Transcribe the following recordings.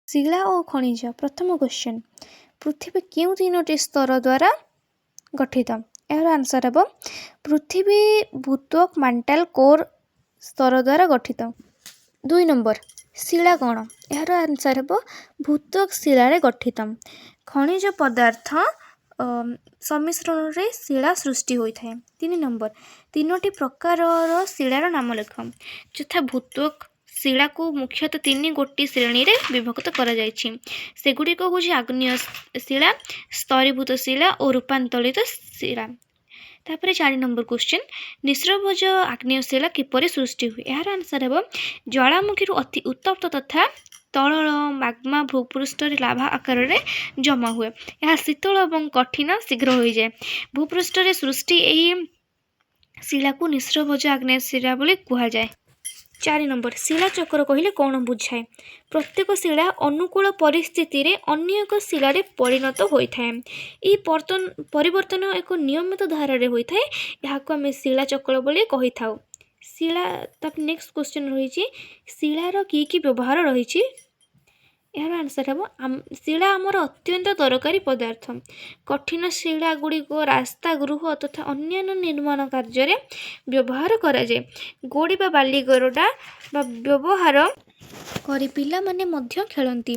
ଶିଳା ଓ ଖଣିଜ। ପ୍ରଥମ କ୍ୱେଶ୍ଚନ୍, ପୃଥିବୀ କେଉଁ ତିନୋଟି ସ୍ତର ଦ୍ୱାରା ଗଠିତ? ଏହାର ଆନ୍ସର୍ ହେବ, ପୃଥିବୀ ଭୂତ୍ୱକ, ମାଣ୍ଟାଲ, କୋର୍ ସ୍ତର ଦ୍ୱାରା ଗଠିତ। 2 ନମ୍ବର, ଶିଳା କ'ଣ? ଏହାର ଆନ୍ସର୍ ହେବ, ଭୂତ୍ୱକ ଶିଳାରେ ଗଠିତ। ଖଣିଜ ପଦାର୍ଥ ସମ୍ମିଶ୍ରଣରେ ଶିଳା ସୃଷ୍ଟି ହୋଇଥାଏ। 3 ନମ୍ବର, ତିନୋଟି ପ୍ରକାରର ଶିଳାର ନାମ ଲେଖ। ଯଥା ଭୂତ୍ୱକ ଶିଳାକୁ ମୁଖ୍ୟତଃ ତିନି ଗୋଟି ଶ୍ରେଣୀରେ ବିଭକ୍ତ କରାଯାଇଛି। ସେଗୁଡ଼ିକ ହେଉଛି ଆଗ୍ନେୟ ଶିଳା, ସ୍ତରୀଭୂତ ଶିଳା ଓ ରୂପାନ୍ତରିତ ଶିଳା। ତାପରେ 4 ନମ୍ବର କ୍ୱେଶ୍ଚନ୍, ନିଃସ୍ରବଜ ଆଗ୍ନେୟ ଶିଳା କିପରି ସୃଷ୍ଟି ହୁଏ? ଏହାର ଆନ୍ସର୍ ହେବ, ଜ୍ୱାଳାମୁଖୀରୁ ଅତି ଉତ୍ତପ୍ତ ତଥା ତରଳ ମାଗ୍ମା ଭୂପୃଷ୍ଠରେ ଲାଭା ଆକାରରେ ଜମା ହୁଏ। ଏହା ଶୀତଳ ଏବଂ କଠିନ, ଶୀଘ୍ର ହୋଇଯାଏ। ଭୂପୃଷ୍ଠରେ ସୃଷ୍ଟି ଏହି ଶିଳାକୁ ନିଃସ୍ରବଜ ଆଗ୍ନେୟ ଶିଳା ବୋଲି କୁହାଯାଏ। 4 ନମ୍ବର, ଶିଳା ଚକ୍ର କହିଲେ କ'ଣ ବୁଝାଏ? ପ୍ରତ୍ୟେକ ଶିଳା ଅନୁକୂଳ ପରିସ୍ଥିତିରେ ଅନ୍ୟ ଏକ ଶିଳାରେ ପରିଣତ ହୋଇଥାଏ। ଏହି ପରିବର୍ତ୍ତନ ଏକ ନିୟମିତ ଧାରାରେ ହୋଇଥାଏ। ଏହାକୁ ଆମେ ଶିଳା ଚକ୍ର ବୋଲି କହିଥାଉ। ଶିଳା, ତାପରେ ନେକ୍ସଟ କ୍ୱେଶ୍ଚନ୍ ରହିଛି, ଶିଳାର କି କି ବ୍ୟବହାର ରହିଛି? ଏହାର ଆନ୍ସର୍ ହେବ, ଶିଳା ଆମର ଅତ୍ୟନ୍ତ ଦରକାରୀ ପଦାର୍ଥ। କଠିନ ଶିଳା ଗୁଡ଼ିକ ରାସ୍ତା, ଗୃହ ତଥା ଅନ୍ୟାନ୍ୟ ନିର୍ମାଣ କାର୍ଯ୍ୟରେ ବ୍ୟବହାର କରାଯାଏ। ଗୋଡ଼ି ବା ବାଲି ଗରଡ଼ା ବା ବ୍ୟବହାର କରି ପିଲାମାନେ ମଧ୍ୟ ଖେଳନ୍ତି।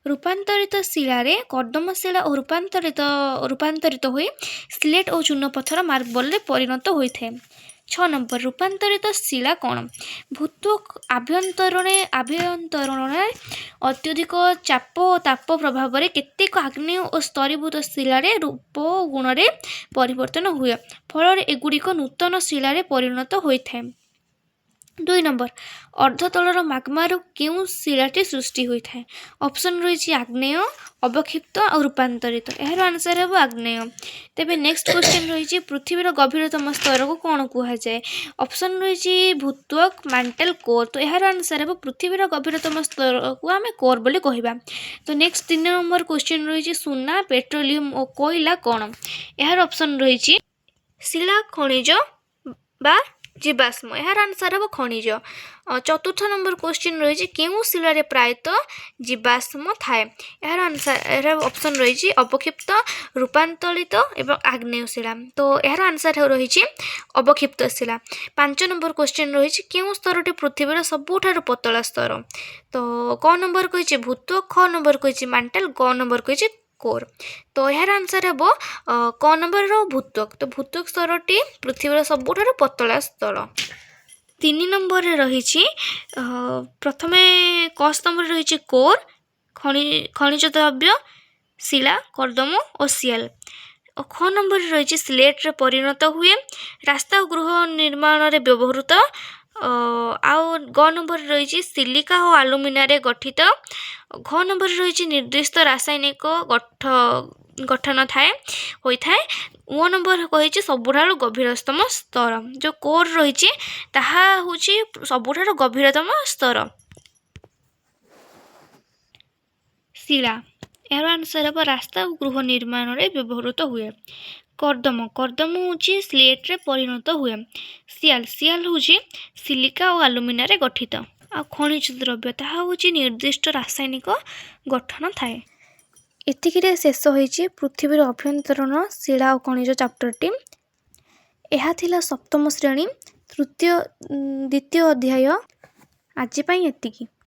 ରୂପାନ୍ତରିତ ଶିଳାରେ କର୍ଦ୍ଦମ ଶିଳା ଓ ରୂପାନ୍ତରିତ ହୋଇ ସ୍ଲେଟ୍ ଓ ଚୂନପଥର, ମାର୍ବଲରେ ପରିଣତ ହୋଇଥାଏ। 6 ନମ୍ବର, ରୂପାନ୍ତରିତ ଶିଳା କ'ଣ? ଭୂତ୍ୱକ ଆଭ୍ୟନ୍ତରରେ ଅତ୍ୟଧିକ ଚାପ ଓ ତାପ ପ୍ରଭାବରେ କେତେକ ଆଗ୍ନେୟ ଓ ସ୍ତରୀଭୂତ ଶିଳାରେ ରୂପ ଓ ଗୁଣରେ ପରିବର୍ତ୍ତନ ହୁଏ। ଫଳରେ ଏଗୁଡ଼ିକ ନୂତନ ଶିଳାରେ ପରିଣତ ହୋଇଥାଏ। 2 ନମ୍ବର, ଅର୍ଦ୍ଧତରଳ ମାଗ୍ମାରୁ କେଉଁ ଶିଳାଟି ସୃଷ୍ଟି ହୋଇଥାଏ? ଅପସନ୍ ରହିଛି ଆଗ୍ନେୟ, ଅବକ୍ଷିପ୍ତ ଆଉ ରୂପାନ୍ତରିତ। ଏହାର ଆନ୍ସର୍ ହେବ ଆଗ୍ନେୟ। ତେବେ ନେକ୍ସଟ କ୍ୱେଶ୍ଚନ୍ ରହିଛି, ପୃଥିବୀର ଗଭୀରତମ ସ୍ତରକୁ କ'ଣ କୁହାଯାଏ? ଅପସନ୍ ରହିଛି ଭୂତ୍ୱକ, ମାଣ୍ଟେଲ, କୋର୍। ତ ଏହାର ଆନ୍ସର୍ ହେବ, ପୃଥିବୀର ଗଭୀରତମ ସ୍ତରକୁ ଆମେ କୋର୍ ବୋଲି କହିବା। ତ ନେକ୍ସଟ 3 ନମ୍ବର କ୍ୱେଶ୍ଚନ୍ ରହିଛି, ସୁନା, ପେଟ୍ରୋଲିୟମ ଓ କୋଇଲା କ'ଣ? ଏହାର ଅପସନ୍ ରହିଛି ଶିଳା, ଖଣିଜ ବା ଜୀବାଶ୍ମ। ଏହାର ଆନ୍ସର୍ ହେବ ଖଣିଜ। ଚତୁର୍ଥ ନମ୍ବର କ୍ୱେଶ୍ଚିନ୍ ରହିଛି, କେଉଁ ଶିଳାରେ ପ୍ରାୟତଃ ଜୀବାଶ୍ମ ଥାଏ? ଏହାର ଆନ୍ସର୍, ଏହାର ଅପସନ୍ ରହିଛି ଅବକ୍ଷିପ୍ତ, ରୂପାନ୍ତରିତ ଏବଂ ଆଗ୍ନେୟ ଶିଳା। ତ ଏହାର ଆନ୍ସର୍ ରହିଛି ଅବକ୍ଷିପ୍ତ ଶିଳା। 5 ନମ୍ବର କ୍ୱେଶ୍ଚିନ୍ ରହିଛି, କେଉଁ ସ୍ତରଟି ପୃଥିବୀର ସବୁଠାରୁ ପତଳା ସ୍ତର? ତ କ ନମ୍ବର କହିଛି ଭୂତ୍ୱକ, ଖ ନମ୍ବର କହିଛି ମାଣ୍ଟେଲ, ଗ ନମ୍ବର କହିଛି କୋର୍। ତ ଏହାର ଆନ୍ସର୍ ହେବ କ ନମ୍ବରର ଭୂତ୍ୱକ। ତ ଭୂତ୍ୱକ ସ୍ତରଟି ପୃଥିବୀର ସବୁଠାରୁ ପତଳା ସ୍ତର। 3 ନମ୍ବରରେ ରହିଛି, ପ୍ରଥମେ କ ସ୍ତମ୍ଭରେ ରହିଛି କୋର୍, ଖଣିଜ ଦ୍ରବ୍ୟ, ଶିଳା, କର୍ଦ୍ଦମ ଓ ସିଆଲ। ଓ ଖ ନମ୍ବରରେ ରହିଛି ସ୍ଲେଟ୍ରେ ପରିଣତ ହୁଏ, ରାସ୍ତା ଓ ଗୃହ ନିର୍ମାଣରେ ବ୍ୟବହୃତ। ଆଉ ଗ ନମ୍ବରରେ ରହିଛି ସିଲିକା ଓ ଆଲୁମିନାରେ ଗଠିତ। ଘ ନମ୍ବରରେ ରହିଛି ନିର୍ଦ୍ଦିଷ୍ଟ ରାସାୟନିକ ଗଠନ ଥାଏ, ହୋଇଥାଏ। ଓ ନମ୍ବର କହିଛି ସବୁଠାରୁ ଗଭୀରତମ ସ୍ତର। ଯେଉଁ କୋର୍ ରହିଛି, ତାହା ହେଉଛି ସବୁଠାରୁ ଗଭୀରତମ ସ୍ତର। ଶିଳା, ଏହାର ଆନ୍ସର୍ ହେବ ରାସ୍ତା ଓ ଗୃହ ନିର୍ମାଣରେ ବ୍ୟବହୃତ ହୁଏ। କର୍ଦ୍ଦମ, କର୍ଦ୍ଦମ ହେଉଛି ସ୍ଲେଟ୍ରେ ପରିଣତ ହୁଏ। ସିଆଲ, ସିଆଲ ହେଉଛି ସିଲିକା ଓ ଆଲୁମିନାରେ ଗଠିତ। ଆଉ ଖଣିଜ ଦ୍ରବ୍ୟ, ତାହା ହେଉଛି ନିର୍ଦ୍ଦିଷ୍ଟ ରାସାୟନିକ ଗଠନ ଥାଏ। ଏତିକିରେ ଶେଷ ହୋଇଛି ପୃଥିବୀର ଅଭ୍ୟନ୍ତରୀଣ ଶିଳା ଓ ଖଣିଜ ଚାପ୍ଟରଟି। ଏହା ଥିଲା ସପ୍ତମ ଶ୍ରେଣୀ ତୃତୀୟ ଦ୍ୱିତୀୟ ଅଧ୍ୟାୟ। ଆଜି ପାଇଁ ଏତିକି।